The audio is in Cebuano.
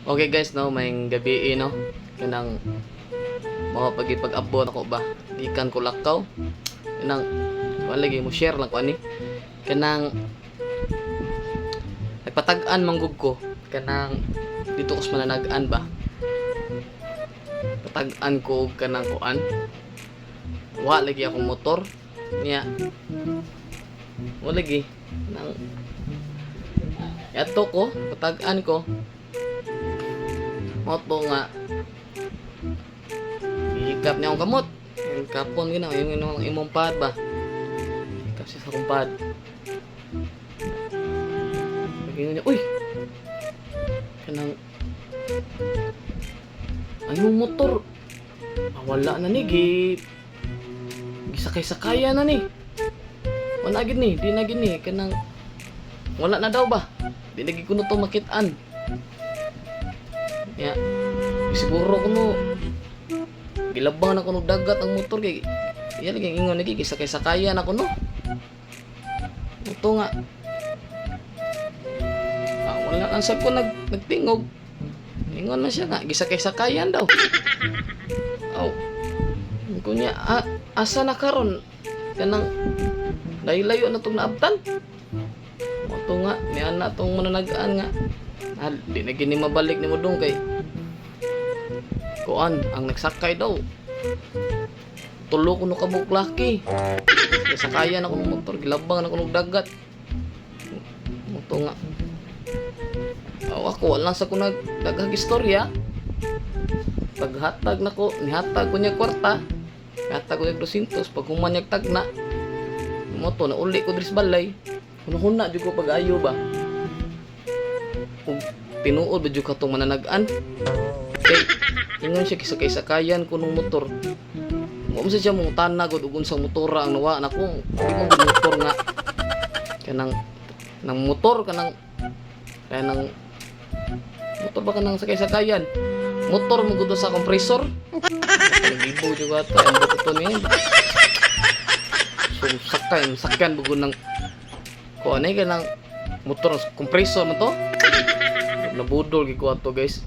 Okay guys, no, may gabi eh, no. Kanang mga pagipag-abot ako ba. Gikan ko lakaw. Kanang wala lagi mo share lang ko ani. Kanang nagpatag-an manggug ko kanang dito ko sa mananagan ba. Patag-an ko og kanang kuan. Wa lagi akong motor. Niya. Wa lagi nang Yato ko, patag-an ko. Moto nga hikap niya akong kamot. Yung kapon gina, yung imong pad ba. Hikap siya sa akong pad. Pag-ingon niya, "Uy! Kanang ang imong motor, ah, wala na ni, gisakay-sakaya na ni. Wala gid ni, di na gid ni, kanang wala na daw ba? Di na gid ko na to makitaan." Ya, siguro ko no, gilabang na ko no dagat ang motor kay iya lagi ang ingon lagi gisakay-sakayan ako no. Ito nga. Ah, wala lang sa ko nagtingog. Ingon na siya nga gisakay-sakayan daw. Aw. Kunya ah, asa na karon kanang layo-layo na tong naabtan. Ito nga, ni ana tong mananagaan nga. Ah, di na gini mabalik ni mo dong kay kuan ang nagsakay daw. Tulo ko no kabuk laki. Sakayan ako ng motor, gilabang ako ng dagat. Moto nga. Aw, ako wala sa ko nagdaghag istorya. Paghatag nako, nihatag ko niya kwarta. Nihatag ko niya 200 pag human niya tagna. Moto na uli ko diri sa balay. Hunahuna jud ko pag-ayo ba. Kung tinuod ba jud ka tong mananagan. Kay ingon siya kisakay-sakayan ko nung motor. Mo man siya mong tanag og unsang motora ang nawa nako. Di mo motor nga kanang nang motor kanang kanang motor ba kanang sakay-sakayan. Motor mo gud sa compressor. Nagibo jud ata ang buto niya. So sakay, sakyan bugod ng kuan ay kanang motor compressor man to. Nabudol gid ko ato, guys.